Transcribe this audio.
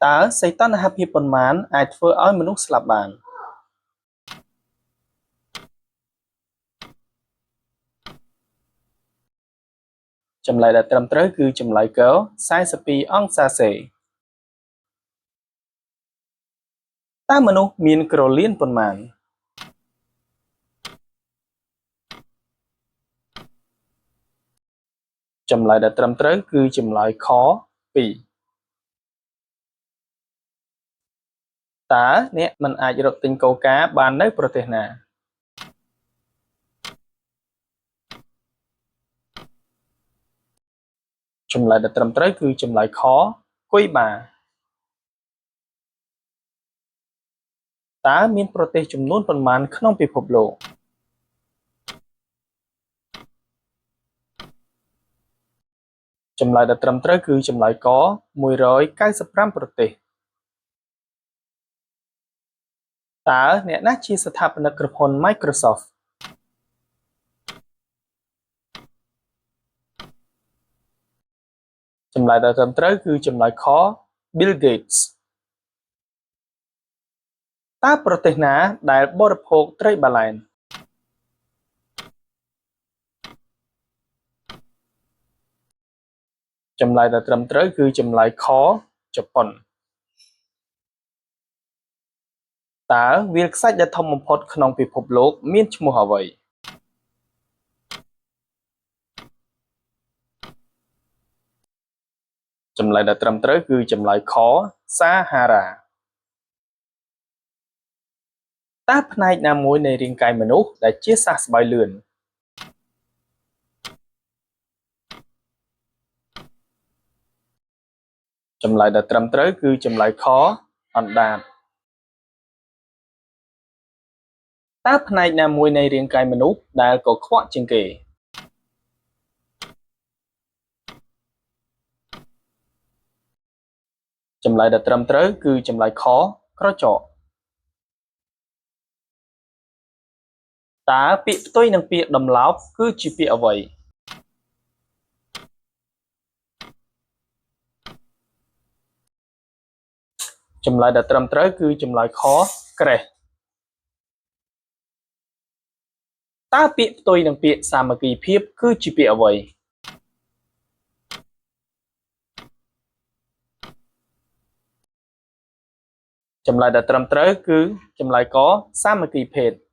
តើសីតុណ្ហភាពប៉ុន្មានអាចធ្វើឱ្យមនុស្សស្លាប់បាន? ចម្លើយដែលត្រឹមត្រូវគឺចម្លើយ គ 42 អង្សាសេ។ តើមនុស្សមានក្រលៀនប៉ុន្មាន? ចម្លើយដែលត្រឹមត្រូវគឺចម្លើយខ 2។ តើអ្នកមិនអាចរកទិញកូកាបាននៅប្រទេសណា? ចម្លើយដែលត្រឹមត្រូវគឺចម្លើយខ គុយបា។ តើមានប្រទេសចំនួនប៉ុន្មានក្នុងពិភពលោក? ចម្លើយដែលត្រឹមត្រូវគឺចម្លើយក 195 ប្រទេស។ តើអ្នកណាជាស្ថាបនិកក្រុមហ៊ុន Microsoft? ចម្លើយដែលត្រឹមត្រូវគឺចម្លើយខ Bill Gates។ តើប្រទេសណាដែលបរិភោគត្រីបាឡែន? ចម្លើយដែលត្រឹមត្រូវគឺចម្លើយខ ជប៉ុន។ តើវាលខ្សាច់ដែលធំបំផុតក្នុងពិភពលោកមានឈ្មោះអ្វី? ចម្លើយដែលត្រឹមត្រូវគឺចម្លើយខ សាហារ៉ា។ តើផ្នែកណាមួយនៃរាងកាយមនុស្សដែលជាសះស្បើយលឿន? ចម្លើយដែលត្រឹមត្រូវគឺចម្លើយខ អណ្ដាត។ តើផ្នែកណាមួយនៃរាងកាយមនុស្សដែលកខ្វក់ជាងគេ? ចម្លើយដែលត្រឹមត្រូវគឺចម្លើយខ ក្រចក។ តើពាក្យផ្ទុយនឹងពាក្យដំឡោបគឺជាពាក្យអ្វី? ចម្លើយដែលត្រឹមត្រូវគឺចម្លើយខ ក្រេះ។ តើពាក្យផ្ទុយនឹងពាក្យសាមគ្គីភាពគឺជាពាក្យអ្វី? ចម្លើយដែលត្រឹមត្រូវគឺចម្លើយក សាមគ្គីភេទ។